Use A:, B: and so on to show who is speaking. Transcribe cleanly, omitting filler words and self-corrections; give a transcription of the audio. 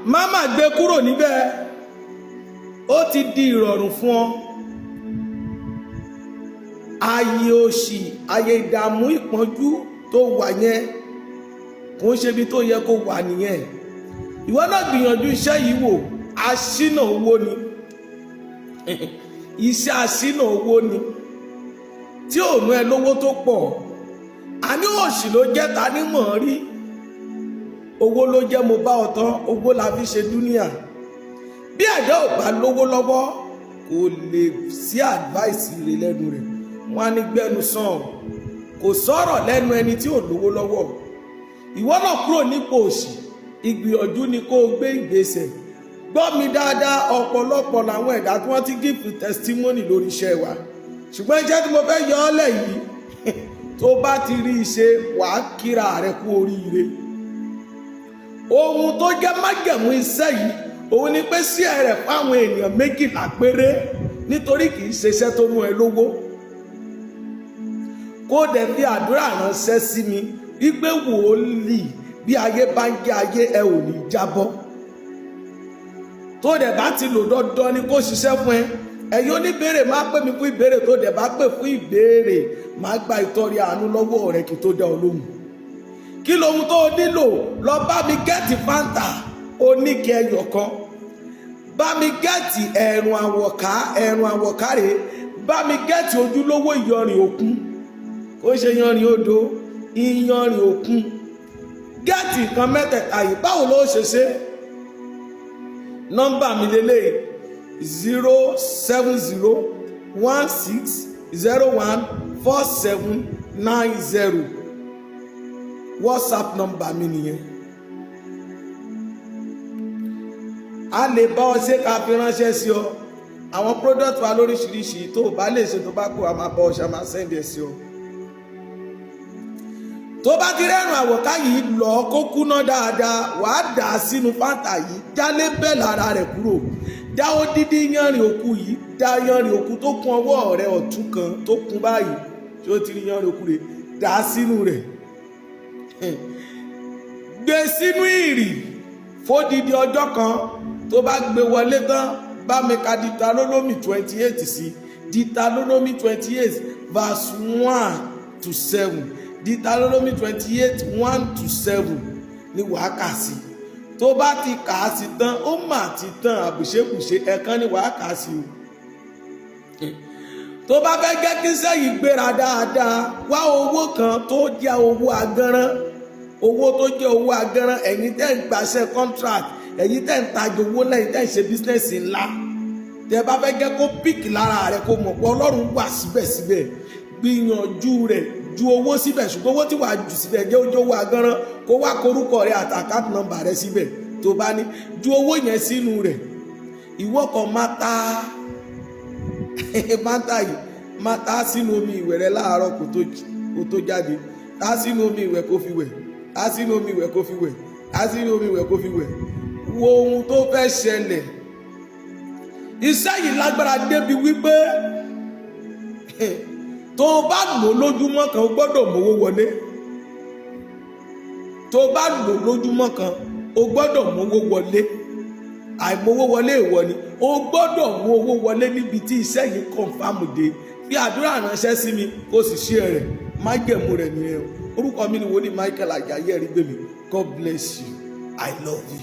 A: Má má gbé kúrò níbẹ̀, ó ti di ìrọ̀rùn fún ọ. Ààyè òṣì, ààyè ìdààmú, ìpọ́njú tó wà yẹn kò ń ṣe ibi tó yẹ kó wà nìyẹn. Ìwọ náà gbìyànjú iṣẹ́ yìí wò. Aṣínà owó ni iṣẹ́, aṣínà owó ni tí ò ná ẹ lówó tó pọ̀. Àní òṣì ló jẹ́ ta ní mọ̀ ọ́n rí, owó ló jẹ́. Mo bá ọ tán, owó la fi ṣe dúníà. Bí ẹ̀dá ò bá lówó lọ́wọ́, kò lè sí advice rẹ̀ lẹ́nu rẹ̀. Wọ́n á ní gbẹ́nu sàn, kò sọ̀rọ̀ lẹ́nu ẹni tí ò lówó lọ́wọ́. Ìwọ náà kúrò nípò òṣì, ìgbìyànjú ni kó o gbé ìgbésẹ̀. Gbọ́ mi dáadáa, ọ̀pọ̀lọpọ̀ làwọn ẹ̀dá tí wọ́n ti give testimony lórí iṣẹ́ wa, ṣùgbọ́n iṣẹ́ tí mo fẹ́ yọ ọ́ lẹ̀ yìí, tó bá ti rí i ṣe, wàá kíra rẹ kú oríire. Ohun tó jẹ́ májẹ̀mú iṣẹ́ yìí, òun ni pé sí ẹ̀rẹ̀ fáwọn ènìyàn 12 péré, nítorí kì í ṣe iṣẹ́ tó mú ẹ lówó. Kó dẹ̀ fi àdúrà ránṣẹ́ sí mi wípé, "Wòlíì, bí ayé bá ń jẹ́ ayé, ẹ ò ní jábọ́." Tó dẹ̀ bá ti lò, dandan ni kó ṣiṣẹ́ fún ẹ. Ẹ̀yin oníbèrè, máa pè mí fún ìbéèrè. Tó dẹ̀ bá pè fún ìbéèrè, máa gba ìtọ́rí àánú lọ́wọ́ rẹ kí tó dá ọ lóhùn. Kí lohun tó o nílò? Lọ bá mi get Fanta oníke ẹyọ kan, bá mi get ẹ̀rùn àwọ̀ká. Ẹ̀rùn àwọ̀ká rèé. Bá mi get ojúlówó ìyanrìn òkun, ó ṣe yanrìn odò, ìyanrìn òkun. Get nǹkan mẹ́tẹ̀ẹ̀ta yìí. Báwo ló ṣe ṣe? Nọ́mbà mi lélẹ̀: 07016014790. WhatsApp nọ́mbà mi nìyẹn. A lè bá ọ ṣe ká fi ránṣẹ́ sí ọ. Àwọn product wa lóríṣiríṣi, tó o bá lè ṣe, tó bá kó, a máa bá ọ ṣe, a máa send ẹ̀ sí ọ. Tó bá ti rẹ́rùn àwọ̀ká yìí lọ, kó kúná dáadáa, wàá dà á sínú Fanta yìí, jálé bẹ́ẹ̀ lára rẹ̀ kúrò. Dá odidi yanrìn òkú yìí, dá yanrìn òkú tó kún ọwọ́ rẹ̀ ọ̀tún kan tó kún báyìí tí ó ti rí yanrìn òkú rẹ̀, dà á sínú rẹ̀, gbé sínú ìrì fódidi ọjọ́ kan. Tó bá gbé wọlé tán, bá mi ka Deuteronomy 28 sí, Deuteronomy 28 verse 1 to 7. Deuteronomy 28:1 to 7 ni wàá kà sí. Tó bá ti kà á sí tán, ó mà ti tán àbùṣebùṣe. Ẹ̀kan ni wàá kà á sí o. Tó bá fẹ́ jẹ́ kí sẹ́yìn gbéra dáadáa, wá owó kan tó jẹ́ owó agánrán, owó tó jẹ́ owó agánrán. Ẹ̀yin tẹ́ ń gbaṣẹ́ contract, ẹ̀yin tẹ́ ń tajà owó lẹ́yìn, tẹ́ ń ṣe business ńlá, tẹ́ bá fẹ́ jẹ́ kó pick lára rẹ̀, kó mọ̀ pé Ọlọ́run wà síbẹ̀síbẹ̀, gbìyànjú rẹ̀, ju owó síbẹ̀. Ṣùgbọ́n owó tí wàá jù síbẹ̀ jẹ́ ojú owó agánrán, kó wá korúkọ rẹ̀ àti account number rẹ̀ síbẹ̀. Tó bá ní ju owó yẹn sínú rẹ̀, ìwọ kan máa ta máta yìí, máa ta sínú omi ìwẹ̀ rẹ láàárọ̀ kó tó jáde. Ta sínú omi ìwẹ̀ kó fi wẹ̀, ta sínú omi ìwẹ̀ kó fi wẹ̀, ta sínú omi ìwẹ̀ kó fi wẹ̀. Wo ohun tó fẹ́ ṣẹlẹ̀. Iṣẹ́ yìí lágbára débi wípé tó o bá lò lójúmọ́ kan, o gbọ́dọ̀ mówó wọlé. Tó o bá lò lójúmọ́ kan, o gbọ́dọ̀ mówó wọlé. Àìmówó wọlé, ìwọ ni o gbọ́dọ̀ mú owó wọlé níbi tí iṣẹ́ yìí confirm dé. Fi àdúrà ránṣẹ́ sí mi, kó sì ṣe rẹ̀. Májẹ̀mú rẹ̀ nìyẹn o. Orúkọ mi ni Wòlíì Michael Ajayi Ẹ̀rígbèmí. God bless you. I love you.